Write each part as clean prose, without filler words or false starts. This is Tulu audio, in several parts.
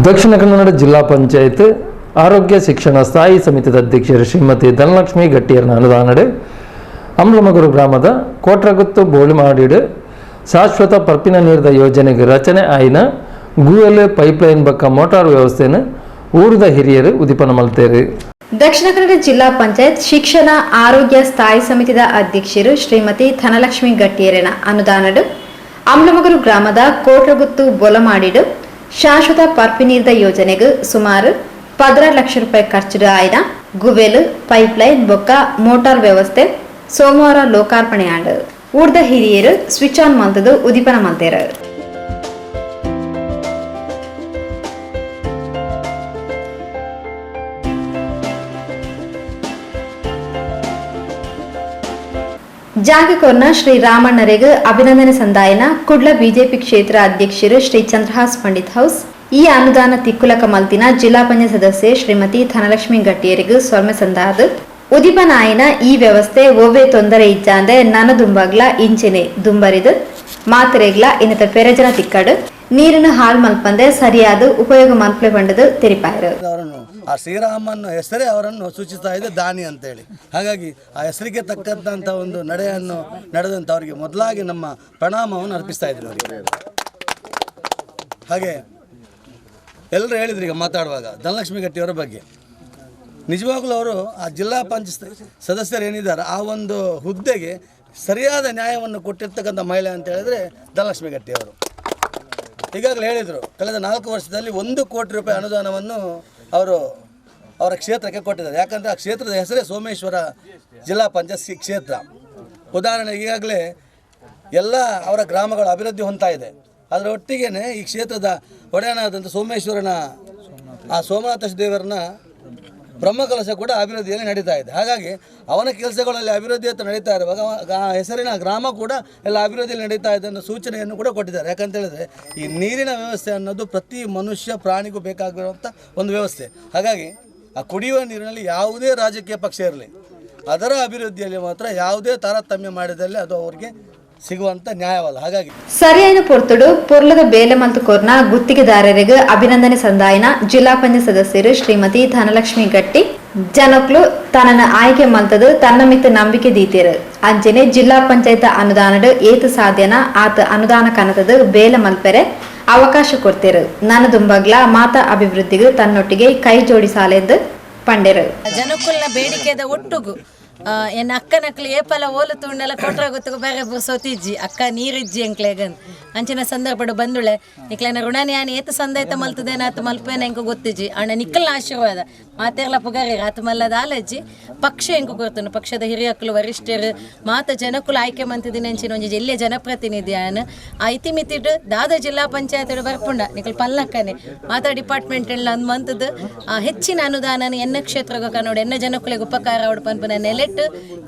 Dakshina Kannada ಜಿಲ್ಲಾ ಪಂಚಾಯತ್ ಆರೋಗ್ಯ ಶಿಕ್ಷಣ ಸ್ಥಾಯಿ ಸಮಿತಿದ ಅಧ್ಯಕ್ಷರು ಶ್ರೀಮತಿ ಧನಲಕ್ಷ್ಮಿ ಗಟ್ಟಿಯರ್ನ ಅನುದಾನಡು ಅಂಬ್ಲಮಗುರು ಗ್ರಾಮದ ಕೋಟ್ರಗುತ್ತು ಬೋಳಿಮಾಡಿಡು ಶಾಶ್ವತ ಪರ್ಪಿನ ನೀರ್ದ ಯೋಜನೆಗೆ ರಚನೆ ಆಯಿನ ಗುವೆಲ್ ಪೈಪ್ಲೈನ್ ಬಕ್ಕ ಮೋಟಾರ್ ವ್ಯವಸ್ಥೆಯನ್ನು ಊರದ ಹಿರಿಯರು ಉದಿಪನ ಮಲ್ತೇರು. ದಕ್ಷಿಣ ಕನ್ನಡ ಜಿಲ್ಲಾ ಪಂಚಾಯತ್ ಶಿಕ್ಷಣ ಆರೋಗ್ಯ ಸ್ಥಾಯಿ ಸಮಿತಿದ ಅಧ್ಯಕ್ಷರು ಶ್ರೀಮತಿ ಧನಲಕ್ಷ್ಮಿ ಗಟ್ಟಿಯರೆನ ಅನುದಾನಡು ಅಮ್ಲಮಗುರು ಗ್ರಾಮದ ಕೋಟ್ರಗುತ್ತು ಬೊಲಮಾಡಿಡು ಶಾಶ್ವತ ಪರ್ಪಿನೀರ್ದ ಯೋಜನೆಗೆ ಸುಮಾರು 16 ಲಕ್ಷ ರೂಪಾಯಿ ಖರ್ಚು ಆಯ್ದ ಗುವೆಲ್, ಪೈಪ್ಲೈನ್ ಬೊಕ್ಕ ಮೋಟಾರ್ ವ್ಯವಸ್ಥೆ ಸೋಮವಾರ ಲೋಕಾರ್ಪಣೆ ಆಂಡ್. ಊರ್ದ ಹಿರಿಯರು ಸ್ವಿಚ್ ಆನ್ ಮಲ್ತದು ಉದಿಪನ ಮಲ್ತೇರು. ಜಾಗಕೊರ್ನ ಶ್ರೀ ರಾಮಣ್ಣರೆಗ್ ಅಭಿನಂದನೆ ಸಂದಾಯನ ಕುಡ್ಲ ಬಿಜೆಪಿ ಕ್ಷೇತ್ರ ಅಧ್ಯಕ್ಷರು ಶ್ರೀ ಚಂದ್ರಹಾಸ್ ಪಂಡಿತ್ ಹೌಸ್, ಈ ಅನುದಾನ ತಿಕ್ಕುಲಕ ಮಲ್ತಿನ ಜಿಲ್ಲಾ ಪಂಚಾಯತ್ ಸದಸ್ಯೆ ಶ್ರೀಮತಿ ಧನಲಕ್ಷ್ಮಿ ಗಟ್ಟಿಯರಿಗೂ ಸೊಲ್ಮೆ ಸಂದಾದು, ಉದಿಪನಾಯಿನ ಈ ವ್ಯವಸ್ಥೆ ಒವ್ವೆ ತೊಂದರೆ ಇಜ್ಜಾಂದೆ ನನ ದುಂಬಗ್ಲ ಇಂಚೆನೆ ದುಂಬರಿದು ಮಾತ್ರೆಗ್ಲ ಇನ್ನತ ಪೆರಜನ ತಿಕ್ಕಡು, ನೀರನ್ನು ಹಾಳು ಮಲ್ಪಂದೆ ಸರಿಯಾದ ಉಪಯೋಗ ಮಲ್ಪಲೆ ಪಂಡದು ತೆರಿಪಾಯರು. ಅವರನ್ನು ಆ ಶ್ರೀರಾಮನ ಹೆಸರೇ ಅವರನ್ನು ಸೂಚಿಸ್ತಾ ಇದೆ ದಾನಿ ಅಂತೇಳಿ. ಹಾಗಾಗಿ ಆ ಹೆಸರಿಗೆ ತಕ್ಕಂಥ ಒಂದು ನಡೆಯನ್ನು ನಡೆದಂಥ ಅವರಿಗೆ ಮೊದಲಾಗಿ ನಮ್ಮ ಪ್ರಣಾಮವನ್ನು ಅರ್ಪಿಸ್ತಾ ಇದ್ರು ಅವರಿಗೆ. ಹಾಗೆ ಎಲ್ಲರೂ ಹೇಳಿದ್ರು ಈಗ ಮಾತಾಡುವಾಗ ಧನಲಕ್ಷ್ಮಿ ಗಟ್ಟಿಯವರ ಬಗ್ಗೆ. ನಿಜವಾಗ್ಲೂ ಅವರು ಆ ಜಿಲ್ಲಾ ಪಂಚಾಯತ್ ಸದಸ್ಯರು ಏನಿದ್ದಾರೆ, ಆ ಒಂದು ಹುದ್ದೆಗೆ ಸರಿಯಾದ ನ್ಯಾಯವನ್ನು ಕೊಟ್ಟಿರ್ತಕ್ಕಂಥ ಮಹಿಳೆ ಅಂತ ಹೇಳಿದ್ರೆ ಧನಲಕ್ಷ್ಮಿ ಗಟ್ಟಿಯವರು. ಈಗಾಗಲೇ ಹೇಳಿದರು, ಕಳೆದ 4 ವರ್ಷದಲ್ಲಿ 1 ಕೋಟಿ ರೂಪಾಯಿ ಅನುದಾನವನ್ನು ಅವರು ಅವರ ಕ್ಷೇತ್ರಕ್ಕೆ ಕೊಟ್ಟಿದ್ದಾರೆ. ಯಾಕಂದರೆ ಆ ಕ್ಷೇತ್ರದ ಹೆಸರೇ ಸೋಮೇಶ್ವರ ಜಿಲ್ಲಾ ಪಂಚಾಯತ್ ಕ್ಷೇತ್ರ. ಉದಾಹರಣೆಗೆ ಈಗಾಗಲೇ ಎಲ್ಲ ಅವರ ಗ್ರಾಮಗಳು ಅಭಿವೃದ್ಧಿ ಹೊಂದ್ತಾ ಇದೆ. ಅದರ ಒಟ್ಟಿಗೆ ಈ ಕ್ಷೇತ್ರದ ಒಡೆಯನಾದಂಥ ಸೋಮೇಶ್ವರನ ಆ ಸೋಮನಾಥ ದೇವರನ್ನ ಬ್ರಹ್ಮಕಲಶ ಕೂಡ ಅಭಿವೃದ್ಧಿಯಲ್ಲಿ ನಡೀತಾ ಇದೆ. ಹಾಗಾಗಿ ಅವನ ಕೆಲಸಗಳಲ್ಲಿ ಅಭಿವೃದ್ಧಿ ಅಂತ ನಡೀತಾ ಇರುವಾಗ ಆ ಹೆಸರಿನ ಗ್ರಾಮ ಕೂಡ ಎಲ್ಲ ಅಭಿವೃದ್ಧಿಯಲ್ಲಿ ನಡೀತಾ ಇದೆ ಅನ್ನೋ ಸೂಚನೆಯನ್ನು ಕೂಡ ಕೊಟ್ಟಿದ್ದಾರೆ. ಯಾಕಂತ ಹೇಳಿದ್ರೆ ಈ ನೀರಿನ ವ್ಯವಸ್ಥೆ ಅನ್ನೋದು ಪ್ರತಿ ಮನುಷ್ಯ ಪ್ರಾಣಿಗೂ ಬೇಕಾಗಿರುವಂಥ ಒಂದು ವ್ಯವಸ್ಥೆ. ಹಾಗಾಗಿ ಆ ಕುಡಿಯುವ ನೀರಿನಲ್ಲಿ ಯಾವುದೇ ರಾಜಕೀಯ ಪಕ್ಷ ಇರಲಿ, ಅದರ ಅಭಿವೃದ್ಧಿಯಲ್ಲಿ ಮಾತ್ರ ಯಾವುದೇ ತಾರತಮ್ಯ ಮಾಡಿದಲ್ಲಿ ಅದು ಅವರಿಗೆ ಸಿಗುವಂಥ ನ್ಯಾಯವಲ್ಲ. ಹಾಗಾಗಿ ಸರಿಯಾದ ಪೊರ್ತುಡು ಪೊರ್ಲದ ಬೇಲೆ ಮಲ್ತು ಕೊರ್ನ ಗುತ್ತಿಗೆದಾರರಿಗೆ ಅಭಿನಂದನೆ ಸಂದಾಯನ ಜಿಲ್ಲಾ ಪಂಚಾಯತ್ ಸದಸ್ಯರು ಶ್ರೀಮತಿ ಧನಲಕ್ಷ್ಮಿ ಗಟ್ಟಿ, ಜನಕ್ಲು ತನ್ನನ್ನು ಆಯ್ಕೆ ಮಲ್ತದು ತನ್ನ ಮಿತ್ತ ನಂಬಿಕೆ ದೀತೇರು. ಅಂಚನೆ ಜಿಲ್ಲಾ ಪಂಚಾಯತ್ ಅನುದಾನಡು ಏತು ಸಾಧ್ಯನ ಆತ ಅನುದಾನ ಕನತದು ಬೇಲೆ ಮಲ್ಪೆರೆ ಅವಕಾಶ ಕೊಡ್ತೇರು. ನನ್ನ ದುಂಬಗ್ಲ ಮಾತಾ ಅಭಿವೃದ್ಧಿಗೆ ತನ್ನೊಟ್ಟಿಗೆ ಕೈ ಜೋಡಿಸಾಲೆಂದು ಪಂಡೆರು. ಜನಕುಲ್ನ ಬೇಡಿಕೆದ ಒಟ್ಟುಗು ಎನ್ನ ಅಕ್ಕನಕ್ಲು ಏಪಲ ಓಲು ತೂಂಡಲ ಕೊಟ್ರ ಗೊತ್ತುಗು ಬೇರೆ ಸೊತಿಜ್ಜಿ, ಅಕ್ಕ ನೀರಿಜ್ಜಿ ಎಂಕ್ಲೆಗನ್ ಅಂಚಿನ ಸಂದರ್ಭಡು ಬಂದುಳೆ. ನಿಕ್ಲೆನ ಋಣನಿ ಯಾನ್ ಏತು ಸಂದೈತ ಮಲ್ತದೇನ ಆತು ಮಲ್ಪೇನ ಎಂಕು ಗೊತ್ತಿಜ್ಜಿ. ಅಣ್ಣ ನಿಕ್ಕಲ್ನ ಆಶೀರ್ವಾದ ಮಾತೆರ್ಲ ಪುಗಾರಿ ಆತು ಮಲ್ಲದ ಆಲಜ್ಜಿ. ಪಕ್ಷ ಎಂಕು ಕೊರ್ತನು, ಪಕ್ಷದ ಹಿರಿಯಕ್ಲು, ವರಿಷ್ಠರು, ಮಾತ ಜನಕುಲು ಆಯ್ಕೆ ಮಂತಿದ್ದೀನಿ ಅಂಚಿನ ಒಂಜಿ ಜಿಲ್ಲೆ ಜನಪ್ರತಿನಿಧಿ ಆನ್ ಆ ಇತಿಮಿತಿಟ್ ದಾದ ಜಿಲ್ಲಾ ಪಂಚಾಯತ್ ಬರ್ಪುಂಡ ನಿಕಲ್ ಪಲ್ಲಕ್ಕನೆ ಮಾತಾ ಡಿಪಾರ್ಟ್ಮೆಂಟ್ ಎಲ್ಲ ಅಂದ್ ಮಂತದ್ದು ಆ ಹೆಚ್ಚಿನ ಅನುದಾನ ಎನ್ನ ಕ್ಷೇತ್ರಗ ಕನ್ನಡ ಎನ್ನ ಜನಕುಲೆಗ್ ಉಪಕಾರ ಅವಡು ಪನ್ಪುನ ನೆಲೆಟ್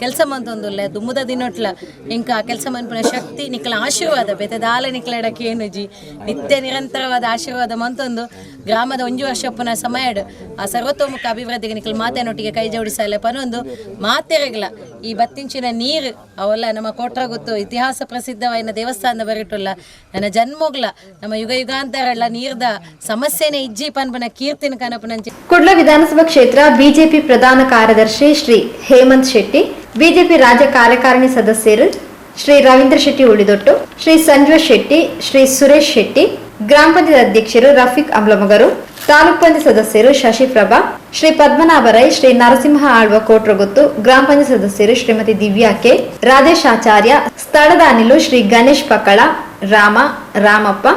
ಕೆಲಸ ಮಂತೊಂದುಲ್ಲ. ದುಮ್ಮುದ ದಿನೊಟ್ಲ ಇಂಕ ಆ ಕೆಲಸ ಮನ್ಪುನ ಶಕ್ತಿ ನಿಕ್ಕಲ ಆಶೀರ್ವಾದ ಬೇತೆ ದಾಲ ನಿಕ್ಲೆಡಕ್ಕೆ ಏನುಜಿ. ನಿತ್ಯ ನಿರಂತರವಾದ ಆಶೀರ್ವಾದ ಮಂತೊಂದು ಗ್ರಾಮದ ಒಂಜಿ ವರ್ಷಪ್ಪನ ಸಮಯಡ್ ಆ ಸರ್ವತೋಮುಖ ಅಭಿವೃದ್ಧಿಗೆ ನಿಕಲ್ ಮಾತೆನೊಟ್ಟಿಗೆ ಕೈ ಜೋಡಿಸಲೆ ಪನೊಂದು ಮಾತೆರೆಗ್ಲ ಈ ಬತ್ತಿಂಚಿನ ನೀರು ಅವೆಲ್ಲ ನಮ್ಮ ಕೋಟ್ರಗುತ್ತು ಇತಿಹಾಸ ಪ್ರಸಿದ್ಧವಾಯಿನ ದೇವಸ್ಥಾನದ ಬರಿಟುಲ್ಲ. ನನ್ನ ಜನ್ಮೋಗ್ಲ ನಮ್ಮ ಯುಗ ಯುಗಾಂತರಲ್ಲ ನೀರ್ದ ಸಮಸ್ಯೆನೇ ಇಜ್ಜಿ ಪನ್ಪನ ಕೀರ್ತಿನ ಕನಪನಂಚಿ. ಕುಡ್ಲ ವಿಧಾನಸಭಾ ಕ್ಷೇತ್ರ ಬಿಜೆಪಿ ಪ್ರಧಾನ ಕಾರ್ಯದರ್ಶಿ ಶ್ರೀ ಹೇಮಂತ್ ಶೆಟ್ಟಿ, ಬಿಜೆಪಿ ರಾಜ್ಯ ಕಾರ್ಯಕಾರಿಣಿ ಸದಸ್ಯರು ಶ್ರೀ ರವೀಂದ್ರ ಶೆಟ್ಟಿ ಉಳಿದೊಟ್ಟು, ಶ್ರೀ ಸಂಜೀವ ಶೆಟ್ಟಿ, ಶ್ರೀ ಸುರೇಶ್ ಶೆಟ್ಟಿ, ಗ್ರಾಮ ಪಂಚಾಯತ್ ಅಧ್ಯಕ್ಷರು ರಫೀಕ್ ಅಂಬ್ಲಮಗರು, ತಾಲೂಕ್ ಪಂಚಾಯತ್ ಸದಸ್ಯರು ಶಶಿಪ್ರಭಾ, ಶ್ರೀ ಪದ್ಮನಾಭ ರೈ, ಶ್ರೀ ನರಸಿಂಹ ಆಳ್ವ ಕೋಟ್ರಗುತ್ತು, ಗ್ರಾಮ ಪಂಚಾಯತ್ ಸದಸ್ಯರು ಶ್ರೀಮತಿ ದಿವ್ಯಾ ಕೆ, ರಾಧೇಶ್ ಆಚಾರ್ಯ, ಸ್ಥಳದ ಅನಿಲು ಶ್ರೀ ಗಣೇಶ್ ಪಕ್ಕಳ, ರಾಮ, ರಾಮಪ್ಪ,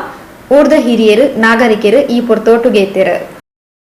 ಊರ್ದ ಹಿರಿಯರು, ನಾಗರಿಕರು ಈ ಪೊರ್ತೋಟುಗೇತೆರು.